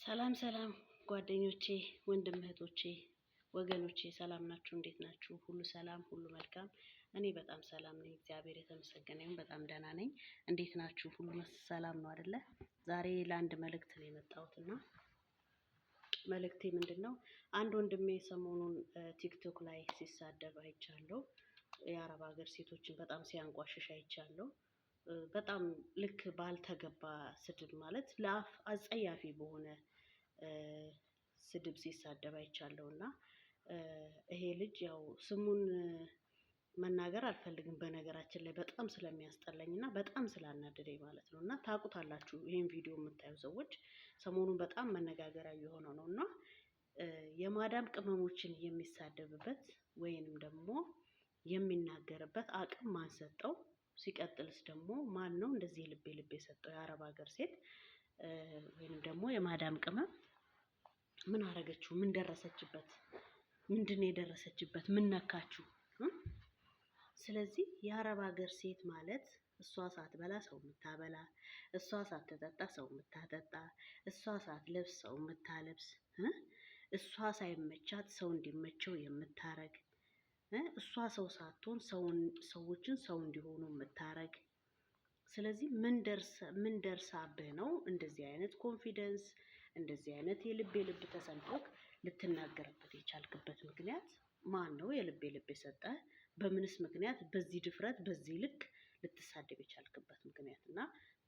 ሰላም ሰላም ጓደኞቼ፣ ወንድም እህቶቼ፣ ወገኖቼ ሰላም ናችሁ? እንዴት ናችሁ? ሁሉ ሰላም፣ ሁሉ መልካም። እኔ በጣም ሰላም ነኝ፣ እግዚአብሔር የተመሰገነ ይሁን። በጣም ደህና ነኝ። እንዴት ናችሁ? ሁሉ ሰላም ነው አይደለ? ዛሬ ለአንድ መልእክት ነው የመጣሁት እና መልእክቴ ምንድን ነው? አንድ ወንድሜ ሰሞኑን ቲክቶክ ላይ ሲሳደብ አይቻለሁ። የአረብ ሀገር ሴቶችን በጣም ሲያንቋሽሽ አይቻለሁ። በጣም ልክ ባልተገባ ስድብ፣ ማለት ለአፍ አጸያፊ በሆነ ስድብ ሲሳደብ አይቻለሁ። እና ይሄ ልጅ ያው ስሙን መናገር አልፈልግም፣ በነገራችን ላይ በጣም ስለሚያስጠላኝ እና በጣም ስላናደደኝ ማለት ነው። እና ታውቁታላችሁ፣ ይህን ቪዲዮ የምታዩ ሰዎች ሰሞኑን በጣም መነጋገሪያ የሆነ ነው። እና የማዳም ቅመሞችን የሚሳደብበት ወይንም ደግሞ የሚናገርበት አቅም ማን ሰጠው? ሲቀጥልስ ደግሞ ማን ነው እንደዚህ ልቤ ልቤ የሰጠው? የአረብ ሀገር ሴት ወይንም ደግሞ የማዳም ቅመም ምን አረገችው? ምን ደረሰችበት? ምንድን ነው የደረሰችበት? ምን ነካችሁ? ስለዚህ የአረብ ሀገር ሴት ማለት እሷ ሳትበላ ሰው የምታበላ፣ እሷ ሳትጠጣ ሰው የምታጠጣ፣ እሷ ሳትለብስ ሰው የምታለብስ፣ እሷ ሳይመቻት ሰው እንዲመቸው የምታረግ፣ እሷ ሰው ሳትሆን ሰዎችን ሰው እንዲሆኑ የምታረግ። ስለዚህ ምን ደርሳብህ ነው እንደዚህ አይነት confidence፣ እንደዚህ አይነት የልብ የልብ ተሰምቶክ ልትናገርበት የቻልክበት ምክንያት ማን ነው? የልብ የልብ የሰጠ በምንስ ምክንያት በዚህ ድፍረት በዚህ ልክ ልትሳደብ የቻልክበት ምክንያት? እና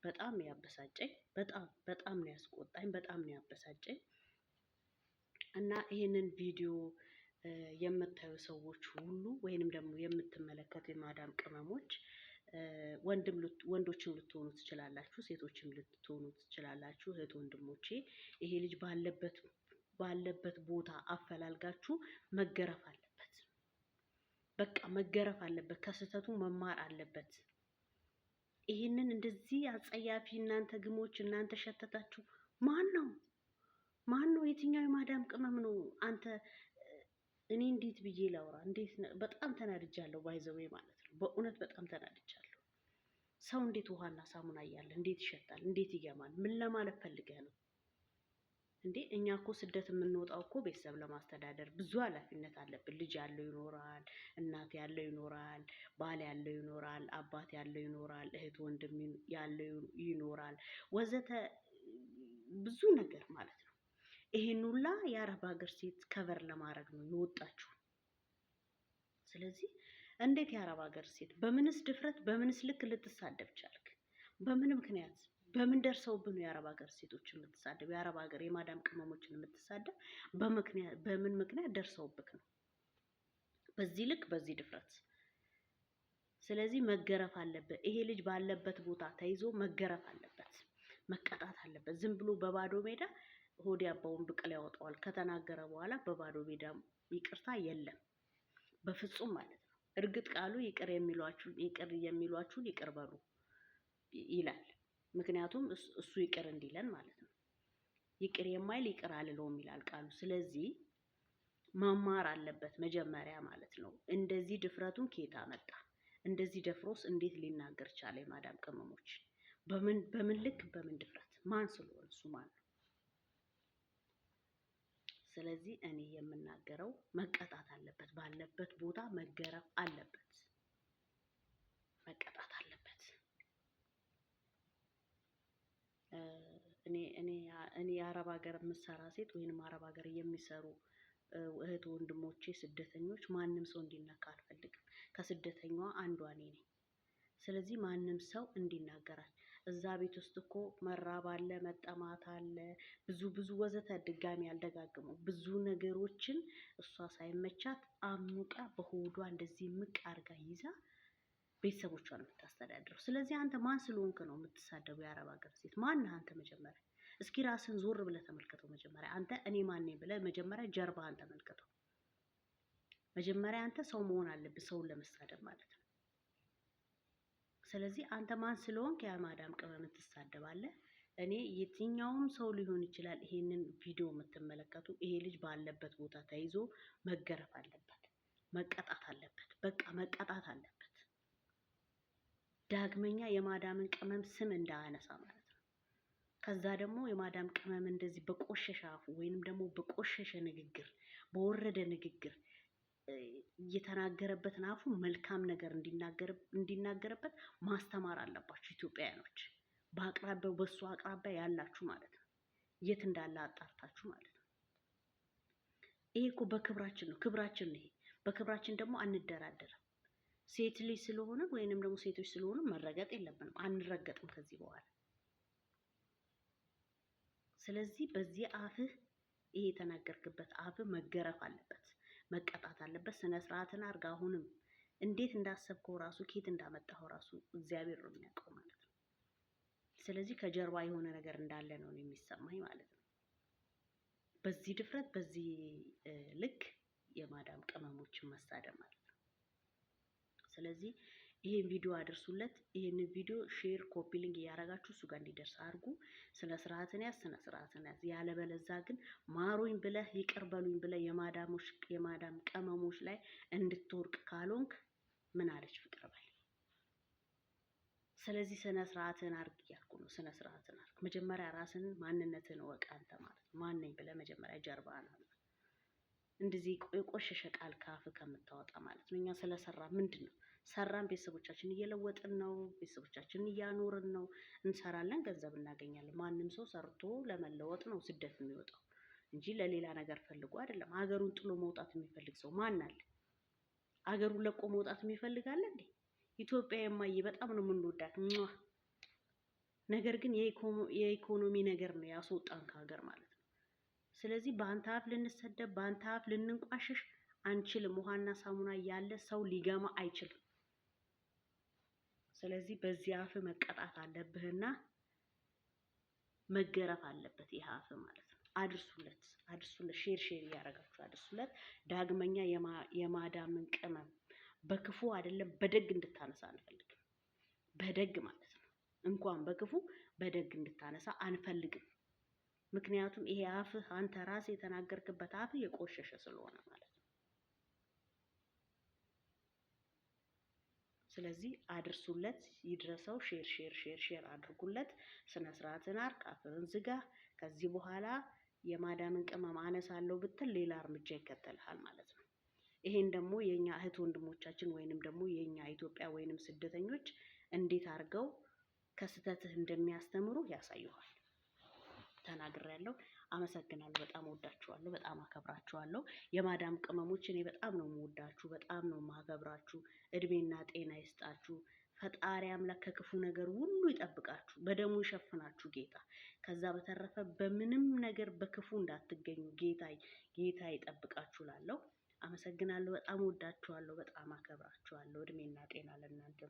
በጣም ያበሳጨኝ፣ በጣም በጣም ነው ያስቆጣኝ፣ በጣም ነው ያበሳጨኝ። እና ይሄንን ቪዲዮ የምታዩ ሰዎች ሁሉ ወይንም ደግሞ የምትመለከቱ የማዳም ቅመሞች፣ ወንድም ወንዶችም ልትሆኑ ትችላላችሁ፣ ሴቶችም ልትሆኑ ትችላላችሁ። እህት ወንድሞቼ፣ ይሄ ልጅ ባለበት ቦታ አፈላልጋችሁ መገረፍ አለበት። በቃ መገረፍ አለበት። ከስህተቱ መማር አለበት። ይሄንን እንደዚህ አጸያፊ፣ እናንተ ግሞች፣ እናንተ ሸተታችሁ፣ ማን ነው? ማን ነው? የትኛው የማዳም ቅመም ነው? አንተ እኔ እንዴት ብዬ ላውራ? እንዴት በጣም ተናድጃለሁ። By the way ማለት ነው። በእውነት በጣም ተናድጃለሁ። ሰው እንዴት ውሃና ሳሙና እያለ እንዴት ይሸታል? እንዴት ይገማል? ምን ለማለት ፈልገህ ነው እንዴ? እኛ እኮ ስደት የምንወጣው እኮ ቤተሰብ ለማስተዳደር ብዙ ኃላፊነት አለብን። ልጅ ያለው ይኖራል፣ እናት ያለው ይኖራል፣ ባል ያለው ይኖራል፣ አባት ያለው ይኖራል፣ እህት ወንድም ያለው ይኖራል፣ ወዘተ ብዙ ነገር ማለት ነው። ይሄን ሁላ የአረብ ሀገር ሴት cover ለማድረግ ነው የወጣችሁ። ስለዚህ እንዴት የአረብ ሀገር ሴት በምንስ ድፍረት በምንስ ልክ ልትሳደብ ቻልክ? በምን ምክንያት በምን ደርሰውብህ ነው የአረብ ሀገር ሴቶች የምትሳደብ? የአረብ ሀገር የማዳም ቅመሞችን የምትሳደብ በምክንያት በምን ምክንያት ደርሰውብክ ነው በዚህ ልክ በዚህ ድፍረት? ስለዚህ መገረፍ አለበት። ይሄ ልጅ ባለበት ቦታ ተይዞ መገረፍ አለበት፣ መቀጣት አለበት። ዝም ብሎ በባዶ ሜዳ ሆድ ያባውን ብቅል ያወጣዋል ከተናገረ በኋላ በባዶ ሜዳ ይቅርታ የለም በፍጹም ማለት ነው። እርግጥ ቃሉ ይቅር የሚሏችሁን ይቅር በሉ ይላል። ምክንያቱም እሱ ይቅር እንዲለን ማለት ነው። ይቅር የማይል ይቅር አልለውም ይላል ቃሉ። ስለዚህ መማር አለበት መጀመሪያ ማለት ነው። እንደዚህ ድፍረቱን ከየት አመጣ? እንደዚህ ደፍሮስ እንዴት ሊናገር ቻለ? የማዳም ቅመሞች በምን ልክ በምን ድፍረት ማን ስለሆነ፣ እሱ ማን ነው? ስለዚህ እኔ የምናገረው መቀጣት አለበት፣ ባለበት ቦታ መገረፍ አለበት፣ መቀጣት አለበት። እኔ የአረብ ሀገር የምሰራ ሴት ወይንም አረብ ሀገር የሚሰሩ እህት ወንድሞቼ ስደተኞች ማንም ሰው እንዲነካ አልፈልግም። ከስደተኛዋ አንዷ እኔ ነኝ። ስለዚህ ማንም ሰው እንዲናገራል። እዛ ቤት ውስጥ እኮ መራብ አለ፣ መጠማት አለ፣ ብዙ ብዙ ወዘተ፣ ድጋሚ አልደጋግመው፣ ብዙ ነገሮችን እሷ ሳይመቻት አሙቃ በሆዷ እንደዚህ ምቅ አርጋ ይዛ ቤተሰቦቿን የምታስተዳድረው። ስለዚህ አንተ ማን ስለሆንክ ነው የምትሳደቡ? የአረብ ሀገር ሴት ማን ነህ አንተ? መጀመሪያ እስኪ ራስህን ዞር ብለህ ተመልከተው። መጀመሪያ አንተ እኔ ማን ነኝ ብለህ መጀመሪያ ጀርባህን ተመልከተው። መጀመሪያ አንተ ሰው መሆን አለብህ፣ ሰውን ለመሳደብ ማለት ነው። ስለዚህ አንተ ማን ስለሆንክ የማዳም ቅመም ትሳደባለህ? እኔ የትኛውም ሰው ሊሆን ይችላል። ይሄንን ቪዲዮ የምትመለከቱ፣ ይሄ ልጅ ባለበት ቦታ ተይዞ መገረፍ አለበት፣ መቀጣት አለበት። በቃ መቀጣት አለበት። ዳግመኛ የማዳምን ቅመም ስም እንዳያነሳ ማለት ነው። ከዛ ደግሞ የማዳም ቅመም እንደዚህ በቆሸሸ አፉ ወይንም ደግሞ በቆሸሸ ንግግር፣ በወረደ ንግግር እየተናገረበትን አፉ መልካም ነገር እንዲናገርበት ማስተማር አለባችሁ ኢትዮጵያውያኖች፣ በአቅራቢያው በእሱ አቅራቢያ ያላችሁ ማለት ነው። የት እንዳለ አጣርታችሁ ማለት ነው። ይሄ እኮ በክብራችን ነው፣ ክብራችን ነው ይሄ። በክብራችን ደግሞ አንደራደርም። ሴት ልጅ ስለሆነ ወይንም ደግሞ ሴቶች ስለሆኑ መረገጥ የለብንም፣ አንረገጥም ከዚህ በኋላ። ስለዚህ በዚህ አፍህ፣ ይሄ የተናገርክበት አፍህ መገረፍ አለበት፣ መቀጣት አለበት። ስነ ስርዓትን አድርግ። አሁንም እንዴት እንዳሰብከው ራሱ፣ ከየት እንዳመጣኸው ራሱ እግዚአብሔር ነው የሚያውቀው ማለት ነው። ስለዚህ ከጀርባ የሆነ ነገር እንዳለ ነው የሚሰማኝ ማለት ነው። በዚህ ድፍረት፣ በዚህ ልክ የማዳም ቅመሞችን መሳደብ ማለት ነው። ስለዚህ ይሄን ቪዲዮ አድርሱለት። ይሄንን ቪዲዮ share፣ copy link እያደረጋችሁ እሱ ጋር እንዲደርስ አድርጉ። ስነ ስርዓትን ያዝ፣ ስነ ስርዓትን ያዝ። ያለበለዛ ግን ማሩኝ ብለህ፣ ይቅር በሉኝ ብለህ የማዳሞች የማዳም ቅመሞች ላይ እንድትወርቅ ካልሆንክ ምን አለች ፍቅር በል። ስለዚህ ስነ ስርዓትን አድርግ እያልኩ ነው። ስነ ስርዓትን አድርግ። መጀመሪያ ራስን ማንነትን እወቅ አንተ ማለት ነው። ማን ነኝ ብለህ መጀመሪያ ጀርባህን አጥና። እንደዚህ የቆሸሸ ቃል ካፍ ከምታወጣ ማለት ነው። እኛ ስለሰራ ምንድን ነው ሰራን፣ ቤተሰቦቻችንን እየለወጥን ነው። ቤተሰቦቻችንን እያኖርን ነው። እንሰራለን፣ ገንዘብ እናገኛለን። ማንም ሰው ሰርቶ ለመለወጥ ነው ስደት የሚወጣው እንጂ ለሌላ ነገር ፈልጎ አይደለም። ሀገሩን ጥሎ መውጣት የሚፈልግ ሰው ማን አለ? ሀገሩን ለቆ መውጣት የሚፈልግ አለ እንዴ? ኢትዮጵያ የማየ በጣም ነው የምንወዳት። ነገር ግን የኢኮኖሚ ነገር ነው ያስወጣን ከሀገር ማለት ነው። ስለዚህ በአንተ አፍ ልንሰደብ፣ በአንተ አፍ ልንንቋሸሽ አንችልም። ውሃና ሳሙና እያለ ሰው ሊገማ አይችልም። ስለዚህ በዚህ አፍ መቀጣት አለብህና መገረፍ አለበት ይህ አፍ ማለት ነው። አድርሱለት፣ አድርሱለት፣ share share እያደረጋችሁ አድርሱለት። ዳግመኛ የማዳምን ቅመም በክፉ አይደለም በደግ እንድታነሳ አንፈልግም። በደግ ማለት ነው። እንኳን በክፉ በደግ እንድታነሳ አንፈልግም። ምክንያቱም ይሄ አፍህ፣ አንተ ራስህ የተናገርክበት አፍህ የቆሸሸ ስለሆነ ማለት ነው። ስለዚህ አድርሱለት፣ ይድረሰው። Share share share share አድርጉለት። ስነ ስርዓትን አርግ፣ አፍህን ዝጋ። ከዚህ በኋላ የማዳምን ቅመም አነሳለሁ ብትል ሌላ እርምጃ ይከተልሃል ማለት ነው። ይሄን ደግሞ የኛ እህት ወንድሞቻችን ወይንም ደግሞ የኛ ኢትዮጵያ ወይንም ስደተኞች እንዴት አድርገው ከስህተትህ እንደሚያስተምሩ ያሳዩሃል። ተናግሬያለሁ። አመሰግናለሁ። በጣም ወዳችኋለሁ። በጣም አከብራችኋለሁ። የማዳም ቅመሞች እኔ በጣም ነው የምወዳችሁ፣ በጣም ነው የማከብራችሁ። እድሜና ጤና ይስጣችሁ። ፈጣሪ አምላክ ከክፉ ነገር ሁሉ ይጠብቃችሁ፣ በደሙ ይሸፍናችሁ ጌታ። ከዛ በተረፈ በምንም ነገር በክፉ እንዳትገኙ ጌታ ጌታ ይጠብቃችሁ እላለሁ። አመሰግናለሁ። በጣም ወዳችኋለሁ። በጣም አከብራችኋለሁ። እድሜና ጤና ለእናንተ።